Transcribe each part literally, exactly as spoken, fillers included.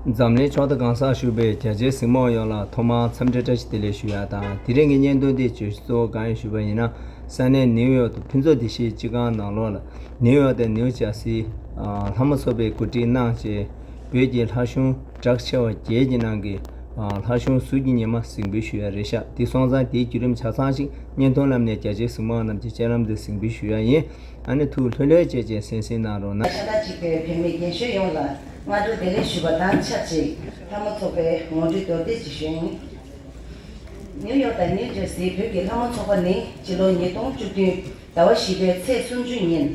འཛམ་གླིང་ཕྱོགས་མཐའ་གང་སར་བཞུགས་པའི་རྒྱ་ཆེའི་གཟིགས་མོ་བ་ཡོངས་ལ་ཐོག་མར་འཚམས་འདྲི་བཀྲ་ཤིས་བདེ་ལེགས་ཞུ་ཡ་དང་། དེ་རིང་གི་བརྙན་ཐུང་འདི་བརྗོད་གཞི་གཙོ་བོ་གང་ཡིན་ཞུས་པ་ཡིན་ན། ས་གནས་ནིའུ་ཡོག་ཏུ་ཕུན་ཚོགས་བདེ་སྐྱིད་སྤྱི་ཁང་ནང་ལོགས་ལ་ནིའུ་ཡོག་དང་ནིའུ་ཇར་སིའི་ལྷ་མོ་ཚོགས་པས་གོ་སྒྲིག་གནང་བྱས། བོད་ཀྱི་ལྷ་གཞུང་གྲགས་ཆེ་བ་བརྒྱད་ཀྱི་ནང་གི་ལྷ་གཞུང་གཟུགས་ཀྱི་ཉི་མ་གཟིགས་འབུལ་ཞུ་ཡ་རེད་ཤག་དེ་སོང་ཙང་དེའི་བརྒྱུད་རིམ་ཆ་ཚང་ཞིག་བརྙན་ཐུང་ལམ་ནས་རྒྱ་ཆེའི་གཟིགས་མོ་བ་རྣམས་ཀྱི་སྤྱན་ལམ་དུ་གཟིགས་འབུལ་ཞུ་ཡ་ཡིན། ཨ་ནི་ཐུགས་ལྷོད་ལྷོད་བྱས་བྱས་གསན་གཟིགས་གནང་རོགས་གནང་། ཤ་སྟག་གཅིག་པའི་བོད་མི་རྒན་གཞོན་ཡོངས་ལ་སྔ་དྲོ་བདེ་ལེགས་ཞུ་བ་དང་ཆབས་ཅིག་ལྷ་མོ་ཚོགས་པའི་ངོ་སྤྲོད་མདོར་བསྡུས་ཅིག་ཞུ་ཡིན། ནིའུ་ཡོག་དང་ནིའུ་ཇར་སིའི་བོད་ཀྱི་ལྷ་མོ་ཚོགས་པ་ནི་སྤྱི་ལོ་ཉིས་སྟོང་བཅུ་བདུན་ཟླ་བ་བཞི་པའི་ཚེས་སུམ་ཅུ་ཉིན་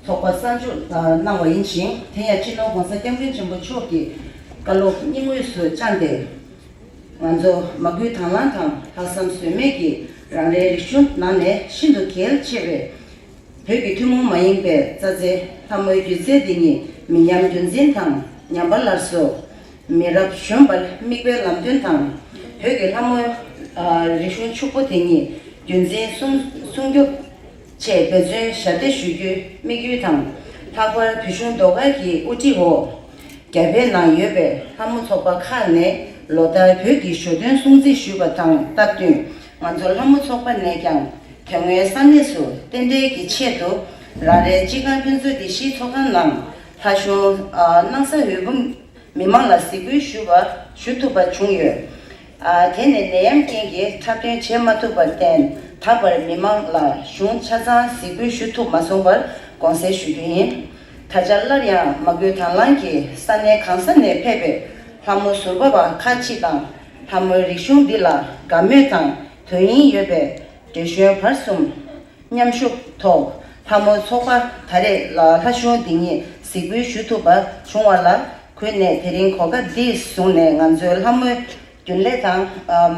ཚོགས་པ་གསར་འཇུག་གནང་བ་ཡིན་ཞིང་། དེ་ཡང་སྤྱི་ནོར་༸གོང་ས་༸སྐྱབས་མགོན་ཆེན་པོ་མཆོག་གི་བཀའ་སློབ་སྙིང་དབུས་སུ་བཅངས་ཏེ། ང་ཚོ་མ་བསྐུལ་དང་བླངས་དང་ལྷག་བསམ་ཟོལ་མེད་ཀྱིས་རང་རེའི་རིག་གཞུང་ནང་ནས་ཤིན་ཏུ་གལ་ཆེ་བའི་བོད་ཀྱི་ཐུན་མོང་མ་ཡིན་པའི་རྩ་རྩེ་ལྷ་མོའི་སྒྱུ་རྩལ་འདི་ཉིད་མི་ཉམས་རྒྱུན་འཛིན་དང་ཉམས་པ་སླར་གསོ། མི་རབས་གཞོན་པར་མིག་དཔེའི་ལམ་སྟོན་དང་། བོད་ཀྱི་ལྷ་མོའི་རིག་གཞུང་ཕྱུག་པོ་དེ་ཉིད་རྒྱུན་འཛིན་སྲུང་སྲུང་སྐྱོབ་ཆེད་འབད་བརྩོན་ཞབས་འདེགས་ཞུ་རྒྱུའི་དམིགས་ཡུལ་དང་། ལྷག་པར་བོད་གཞུང་ཟློས་གར་གྱི་དབུ་ཁྲིད་འོག་རྒྱ་བལ་ནང་ཡོད་པའི་ལྷ་མོ་ཚོགས་པ་ཁག་ནས་ལོ་ལྟར་བོད་ཀྱི་ཞོ་སྟོན་སྲུང་བརྩི་ཞུས་པ་དང་སྟབས་བསྟུན། ང་ཚོ་ལྷ་མོ་ཚོགས་པ་ནས་ཀྱང་དེ་སྔོན་ས་གནས་སུ་རྟེན་འབྲེལ་གྱི་ཆེད་དུ་རང་རེའི་སྤྱི་ཁང་ཕུན་ཚོགས་བདེ་སྐྱིད་ཚོགས་ཁང་ནང་ལྷ་གཞུང་སྣང་ས་འོད་འབུམ་མི་མང་ལ་གཟིགས་འབུལ་ཞུ་བ་ཞུ་ཐུབ་པ་བྱུང་ཡོད། ཨ། དེ་ནི་ནད་ཡམས་རྐྱེན་གྱིས་འཁྲབ་སྟོན་བྱེད་མ་ཐུབ་པར་བརྟེན། ད་བར་མི་མང་ལ་གཞུང་ཆ་ཚང་གཟིགས་འབུལ་ཞུ་ཐུབ་མ་སོང་བར་དགོངས་སེལ་ཞུ་རྒྱུ་ཡིན། ད་ཆ་སླར་ཡང་མ་བསྐུལ་དང་བླངས་ཀྱིས་ས་གནས་གང་ས་ནས་ཕེབས་པའི་ལྷ་མོ་ཟུར་པ་བ་ཁག་ཅིག་དང་། ལྷ་མོའི་རིག་གཞུང་འདི་ལ་དགའ་མོས་དང་དོན་སྙིང་ཡོད་པའི་འབྲེལ་གཞུང་བར་གསུམ་མཉམ་ཞུགས་ཐོག་ལྷ་མོ་ཚོགས་པ་ད་རེས་ལ་ལྷ་གཞུང་འདི་ཉིད་གཟིགས་འབུལ་ཞུ་ཐུབ་པ་བྱུང་བ་ལ་གུས་ནས་དེ་རིང་གོ་སྐབས་འདི་བཟུང་ནས་ང་ཚོའི་ལྷ་མོའི་རྒྱུན་ལས་དང་། ཨམ།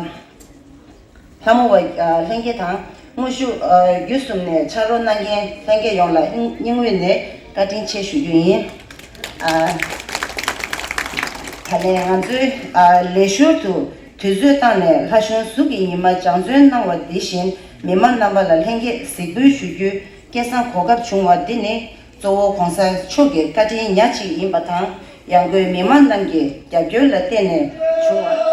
ལྷ་མོ་བ་ལྷན་རྒྱས་དང་དངོས་ཤུགས་བརྒྱུད་གསུམ་ནས་ཕྱག་རོགས་གནང་མཁན་ལྷན་རྒྱས་ཡོངས་ལ་སྙིང་དབུས་ནས་བཀའ་དྲིན་ཆེ་ཞུ་རྒྱུ་ཡིན། ཨ། ད་ལན་ང་ཚོའི་ཨ་ལས་ཞོར་དུ་དུས་ཚོད་བཏང་ནས་ལྷ་གཞུང་གཟུགས་ཀྱི་ཉི་མ་སྦྱང་བརྩོན་གནང་བ་འདི་བཞིན་མི་མང་རྣམ་པ་ལ་ལྷན་རྒྱས་གཟིགས་འབུལ་ཞུ་རྒྱུའི་སྐལ་བཟང་གོ་སྐབས་བྱུང་བ་འདི་ནི་གཙོ་བོ་གོང་ས་མཆོག་གི་བཀའ་དྲིན་ཉག་གཅིག་ཡིན་པ་དང་། ཡང་སྒོས་མི་མང་རྣམས་ཀྱི་རྒྱབ་སྐྱོར་ལ་བརྟེན་ནས་བྱུང་བ།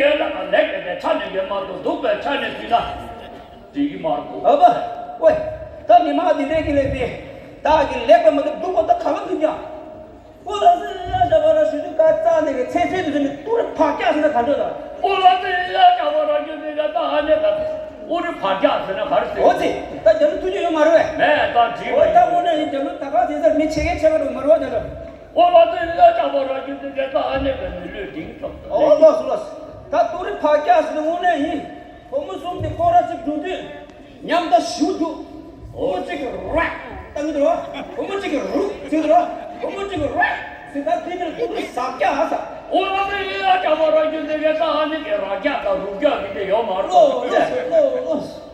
ཡོད་ན་ལེགས་པའི་ཆ་ནས་ཡོད་མ་གཏོགས་སྡུག་པའི་ཆ་ནས་ཕུལ་ན་འགྲིག་གི་མ་རེད། ཨ་ཕ། ཝེ། ད་མི་མང་འདི་འདྲས་ཀྱི་ལས་དེ། བདག་གི་ལེགས་པ་མ་གཏོགས་སྡུག་པ་ད་ག་ལ་ཕུལ་ཀྱང་། ཨོ་ལགས་སེ་ཡ་ཞབས་པ་ར་ཞུ་རྒྱུ་ག་རྩ་ནས་ཀྱི་ཚེ་ཚེ་དུ་ཚེ་ནི་ཏུ་རི་ཕག་སྐྱག་ཟེར་ན་ག་འདྲ་ལ། ཨོ་ལགས་སེ་ཡ་ཞབས་པ་ར་ཞུ་རྒྱུ་ག་རྩ་ནས་ཀྱི་ཨུ་རི་ཕག་སྐྱག་ཟེར་ན་ག་རེ་ཟེར། ཨོ་ཙི། ད་རྒྱ་ལོ་ཐུགས་རྗེ་ཡོད་མ་རེད་བས། མེད་ད་འགྲིག་ཨོ་ད་དངོས་གནས་ཡིན་རྒྱ་ལོ་ད་ག་ཟེར་ཟེར་མི་ཆེ་གེ་ཆེ་ག་རུ་མ་རུ་བ་རྒྱ་ལོ། ཨོ་ལགས་སེ་ཡ་ཞབས་པ་ར་ཞུ་རྒྱུ་ག་རྩ་ནས་ཀྱི་མི་ལུས་འབྲིང་ཐོབ་ད། ཨོ་ལགས་སོ་ལགས་སོ། ད་ཏུ་རི་ཕག་སྐྱག་ཟེར་ན་དངོས་གནས་ཡིན། བུ་མོ་གསུམ་དེ་སྐོར་ར་གཅིག་འགྲོ་དུས། མཉམ་དུ་ཞུ་རྒྱུ། བུ་མོ་གཅིག་གིས་ར། བཏང་གི་འདུག་བུ་མོ་གཅིག་གིས་རུ། བྱེད་ཀྱི་འདུག་བུ་མོ་གཅིག་གིས་ར། ཟེར་ད་དེ་ནས་ཏུ་རི་ཟ་སྐྱག་ཨ་ས། ཨོ་ལགས་སེ་ཡ་ཞབས་པ་ར་ཞུ་རྒྱུ་ག་རྩ་ནས་ཀྱི་ར་སྐྱག་དང་རུ་སྐྱག་གི་དེ་ཡོད་མ་རེད། ལོ་ལོ་ལོ་ལོ།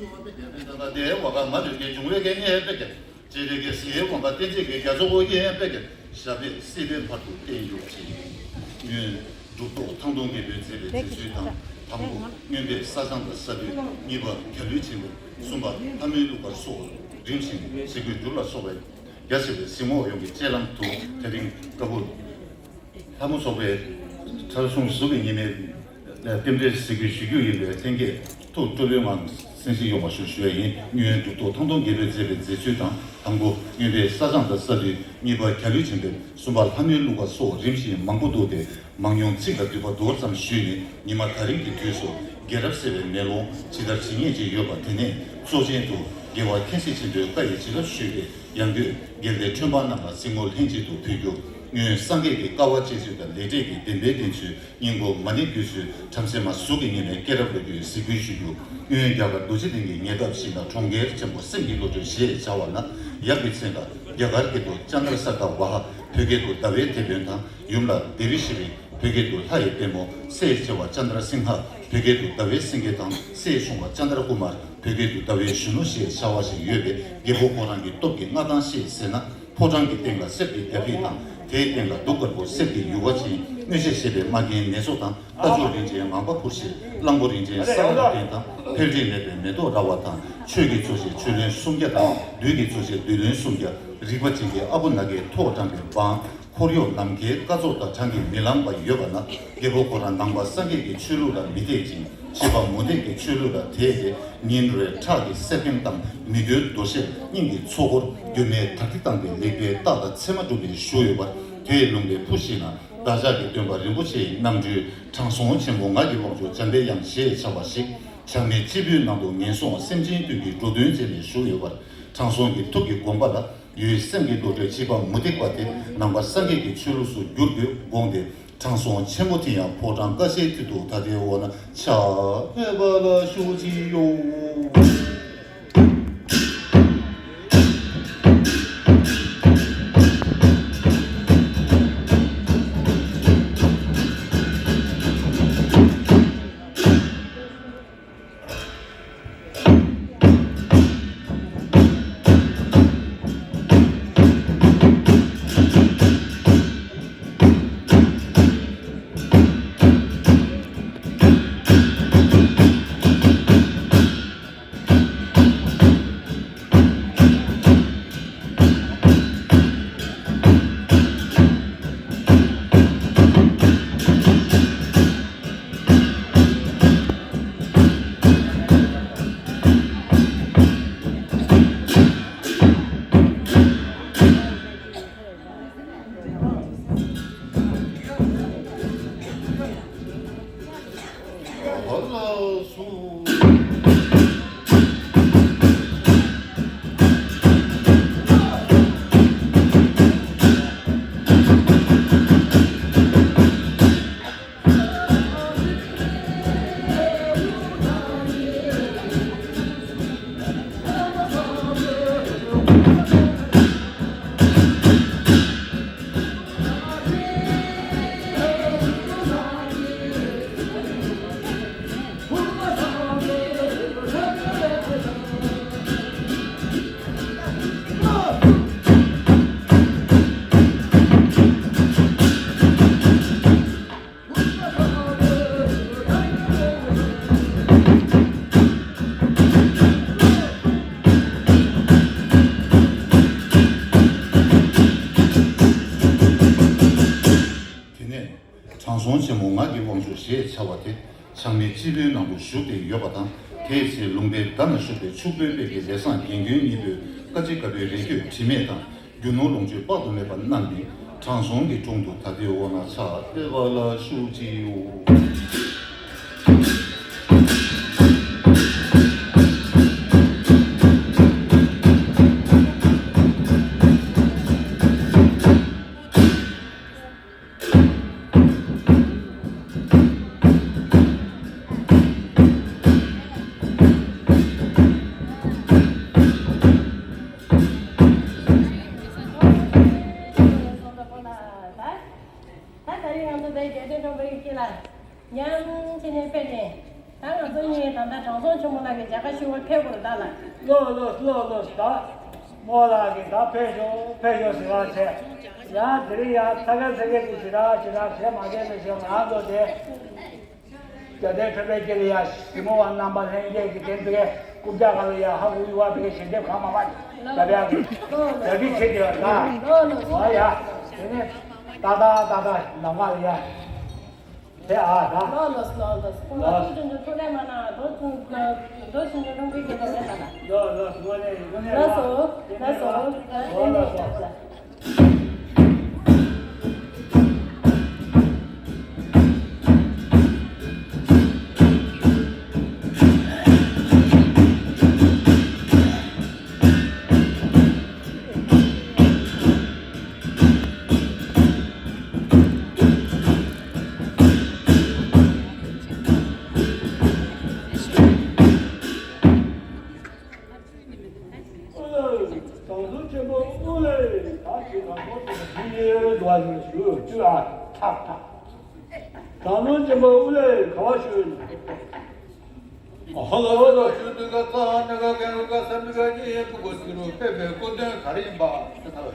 དེའི་བ་ག་མ་ལུས་ཀྱི་འབྱུང་བའི་གི་ཉེ་བའི་གི་ཅེ་རེ་གི་སི་ཡེ་བོང་པ་བསྟན་འཛིན་གྱི་རྒྱ་མཚོ་བོ་ཡེ་པེ་གི་ཞབས་པད་སྲིད་པའི་བར་དུ་བརྟན་གྱུར་ཅིག། སྔོན་གྲུབ་ཐོབ་ཐང་སྟོང་རྒྱལ་པོའི་མཛད་པའི་མཛད་ཚུལ་དང་། དང་པོ་མངོན་པའི་ས་བྱང་དང་ས་འདུལ། གཉིས་པ་རྒྱ་ལུས་ཆེན་པོ། གསུམ་པ་ལྷ་མོའི་གླུ་གར་སོགས་རིམ་བཞིན་གཟིགས་དགོས་སྒྲུབ་ལ་སོགས་པའི་རྒྱ་ཆེ་བའི་གཟིགས་ངོ་ཡོངས་ཀྱི་སྤྱན་ལམ་དུ་དེ་རིང་བཀའ་པོད་ལྷ་མོ་ཚོགས་པའི་གྲྭ་ཚང་ཟུར་གྱི་ཉི་མའི་རྟེན་འབྲེལ་གཟིགས་དགོས་ཞུ་རྒྱུ་ཡིན་པས། ལྷན་རྒྱས་ཐུགས་སྤྲོ་པོའི་ངང་གསན་གཟིགས་ཡོང་བ་ཞུ་ཞུ་ཡ་ཡིན། སྔོན་གྲུབ་ཐོབ་ཐང་སྟོང་རྒྱལ་པོས་མཛད་པའི་མཛད་ཚུལ་དང་། དང་པོ་མངོན་པའི་ས་བྱང་དང་ས་འདུལ། གཉིས་པ་རྒྱ་ལུས་ཆེན་པོ། གསུམ་པ་ལྷ་མོའི་གླུ་གར་སོགས་རིམ་བཞིན་མང་པོ་འདུག་སྟེ། མང་ཉུང་ཚིག་ལ་བསྡུས་པ་མདོར་ཙམ་ཞུས་ནས། ཉི་མ་ད་རིང་གི་དུས་སུ་རྒྱལ་རབས་གསལ་བའི་མེ་ལོང་ཇི་ལྟར་ཇི་སྙེད་ཅིག་ཡོད་པ། དེ་ནས་གཙོ་ཆེན་དུ་རྒྱལ་བ་མཁྱེན་བརྩེ་ཆེན་པོའི་བཀའ་ཡི་བྱིན་རླབས་ཞུས་ཏེ། ཡང་སྒོས་རྒྱལ་བསྟན་ཁྲོན་པ་རྣམས་ལ་གཟིགས་ངོ་ལྷན་ཅིག་ཏུ་ཕུལ་རྒྱུ། སྔོན་སངས་རྒྱས་ཀྱི་དཀའ་བ་སྤྱད་ཚུལ་དང་ལས་འབྲས་ཀྱི་བདེན་པའི་བདེན་ཚུལ། སྙིང་པོ་མ་ཎི་བརྒྱུད་སྲོལ་བྲམ་ཟེ་མ་གཟུགས་ཀྱི་ཉི་མའི་སྐྱེས་རབས་ལོ་རྒྱུས་གཟིགས་འབུལ་ཞུ་རྒྱུ། སྔོན་རྒྱ་གར་རྡོ་རྗེ་གདན་གྱི་ཉེ་འདབས་ཤིང་ནགས་གྲོང་ཁྱེར་ཆེན་པོ་སེམས་ཀྱི་བློ་གྲོས་ཞེས་བྱ་བ་ན། ཡབ་ཀྱི་མཚན་ལ་རྒྱ་གར་སྐད་དུ་ཙནྡྲ་སར་ཏ་ཝ་ཧ། བོད་སྐད་དུ་ཟླ་བའི་དེད་དཔོན་དང་། ཡུམ་ལ་དེ་བི་ཤྲི་རི། བོད་སྐད་དུ་ལྷ་ཡི་དཔལ་མོ། སྲས་ཆེ་བ་ཙནྡྲ་སིང་ཧ། བོད་སྐད་དུ་ཟླ་བའི་སེང་གེ་དང་། སྲས་ཆུང་བ་ཙནྡྲ་ཀུ་མར། བོད་སྐད་དུ་ཟླ་བའི་གཞོན་ནུ་ཞེས་བྱ་བ་ཞིག་ཡོད་པས། རྒྱལ་པོ་ཁོ་རང་གི་སྟོབས་ཀྱིས་མངའ་ཐང་ཤེས་ཟེར་ན། ཕོ་བྲང་གི་སྟེང་ལ་གསེར་གྱི་རྒྱ་ཕིབས་དང་། དེའི་སྟེང་ལ་གདུགས་དཀར་པོ་གསེར་གྱི་ཡུ་བ་ཅན། མངོན་ཤེས་ཞེས་པའི་མ་རྒན་ནེ་ཙོ་དང་། རྟ་མཆོག་རིན་ཆེན་ངང་པ་ཕུར་ཤེས། གླང་པོ་རིན་ཆེན་ས་ལ་ལ་བརྟན་དང་། འཕེལ་འགྲིབ་མེད་པའི་མེ་ཏོག་ར་བ་དང་། ཆོས་ཀྱི་གཙོ་ཆེ་ཆོས་བློན་སུམ་བརྒྱ་དང་། བདུད་ཀྱི་གཙོ་ཆེ་བདུད་བློན་སུམ་བརྒྱ། རིག་པ་ཅན་གྱི་ཨ་བུ་ནག་གི་ཐོག་དྲངས་པའི་འབངས། འཁོར་གཡོག་ནམ་མཁའི་སྐར་ཚོགས་དང་གྲངས་ཀྱིས་མི་ལངས་པ་ཡོད་པ་ན། རྒྱལ་པོ་ཁོ་རང་ནང་པ་སངས་རྒྱས་ཀྱི་ཆོས་ལུགས་ལ་མི་དད་ཅིང་། ཕྱི་པ་མུ་སྟེགས་ཀྱི་ཆོས་ལུགས་ལ་དད་དེ། ཉིན་རེར་ཁྲག་གི་གསེར་ཕྲེང་བསྡམས། མི་མགོའི་རྡོ་ཤལ་སྙིང་གི་ཚོགས་འཁོར། མགོན་མེད་དར་ཏི་བཏང་སྟེ་ལེགས་པའི་རྟགས་དང་མཚན་མ་སྒྲུབ་པའི་བཞུགས་ཡོད་པར། དེའི་ལུང་པའི་ཕུ་ཞིག་ན་བདག་ཅག་གི་སྟོན་པ་རིན་པོ་ཆེའི་རྣམ་སྤྲུལ་དྲང་སྲོང་ཆེན་པོ་ངག་གི་དབང་ཕྱུག་འཇམ་པའི་དབྱངས་ཞེས་བྱ་བ་ཞིག་བྱང་མི་སྤྱི་བོའི་ནང་དུ་ངན་སོང་སེམས་ཅན་ཀུན་གྱི་འགྲོ་དོན་མཛད་ནས་བཞུགས་ཡོད་པར། དྲང་སྲོང་གི་ཐུགས་ཀྱི་དགོངས་པ་ལ། ཡུལ་སེམས་ཀྱི་བློ་གྲོས་ཕྱི་པ་མུ་སྟེགས་པ་དེ་ནང་པ་སངས་རྒྱས་ཀྱི་ཆོས་ལུགས་སུ་བསྒྱུར་དགོས་དགོངས་ཏེ། དྲང་སྲོང་ཆེན་པོ་དེ་ཡང་ཕོ་བྲང་ཀ་ཤའི་མཐིལ་དུ་ད་ལྟའི་འོག་ན་ཕྱག་ཕེབས་པ་ལ་བཞུགས་ཀྱི་ཡོད། དེ་ནས་དྲང་སྲོང་ཆེན་མོ་ངག་གི་དབང་ཕྱུག་ཞེས་བྱ་བ་དེ་བྱང་མའི་སྤྱི་བོའི་ནང་དུ་བཞུགས་ཏེ་ཡོད་པ་དང་། དེའི་ཚེ་ལུང་པའི་མདའ་ན་བཞུགས་པའི་ཕྱུག་པོའི་དཔལ་གྱི་ལས་བཟང་རྒན་རྒོན་གཉིས་པོས་ཀ་ཅི་དཀར་པོའི་རས་ཁྱོད་དྲི་མེད་དང་། རྒྱུ་ནོར་ལོངས་སྤྱོད་དཔག་ཏུ་མེད་པ་བསྣམས་ནས་དྲང་སྲོང་གི་དྲུང་དུ་ད་ལྟའི་འོག་ན་ཕྱག་ཕེབས་པ་ལ་བཞུགས་ཀྱི་ཡོད། ད་ད་རིང་ང་ཚོ་འདིའི་རྒྱལ་བསྟན་ཁྲོམ་རའི་དཀྱིལ་ལ་མཉམ་འཛོམས་བྱས་ནས་ཕེབས་ནས། ལོས་ལོས་ལོས་ལོས། ད་རྨོ་ལགས་ཀྱིས་ད་ཕེབས་ཤོག་ཕེབས་ཤོག་ཟེར་བ་བྱས། ཡང་དེ་རིང་ཡང་ཚ་ག་ཚ་ག་གི་ཞེ་དྲག་ཞེ་དྲག་བྱས་མ་བྱས་མི་བྱས་ང་རང་ཚོ་དེ། རྒྱལ་བསྟན་འཕྲོད་པའི་དཀྱིལ་ལ་ཡ་གཟིགས་མོ་བ་རྣམ་པ་ལྷན་རྒྱས་ཀྱི་རྟེན་དེ་རྐུབ་བཀྱག་སྒང་ལ་ཡ་ཧ་གོ་ཡུ་བ་དེ་གའི་ཞལ་འདེབས་གང་མ་མ་རྒྱ་བལ་གྱི་རྒྱ་བི་ཆེ་དེ་བ་ན། ཨོ་ཡ། དེ་ནས་ཏག་ཏག་ཏག་ཏག་ནམ་མཁའ་ལ་ཡ། དེ་ཨ་ད། ལོས་ལོས་ལོས་ལོས། ཁོང་ལ་ལོས། ཐུགས་རྗེ་ཆེ། ཐུགས་ལས་མ་གནང་། རྡོ་ཆུང་རྡོ་ཆུང་ཆུང་ལུང་པའི་རྒྱལ་པོ་ལས་ད་ལ། ལོས་ལོས། དངོས་གནས་དངོས་གནས་ལགས་སོ་ལགས་སོ། ལགས་སོ་ལགས་སོ། དྲང་སྲོང་ཆེན་པོ་དབུ་ལས། ད་ཅི་དྲང་སྲོང་ཆེན་པོ་འདི་ཡི་འགྲོ་བ་ཞུ་ཞུ་ཨ་ཐག་ཐག་དྲང་སྲོང་ཆེན་པོ་དབུ་ལས་ག་བ་ཞུ། ཧ་ལ་ཧ་ལ་ཞུ་དུས་ཀ་ཙ་ནི་ཀ་ཀན་རུ་ཀ་ས་མི་ཀ་གཉིས་ཡན་ཕུ་གོ་ཚིག་རུ་ཕེབས་པའི་སྐུ་དོན་ག་རེ་ཡིན་པ་ཞུ་ཐལ།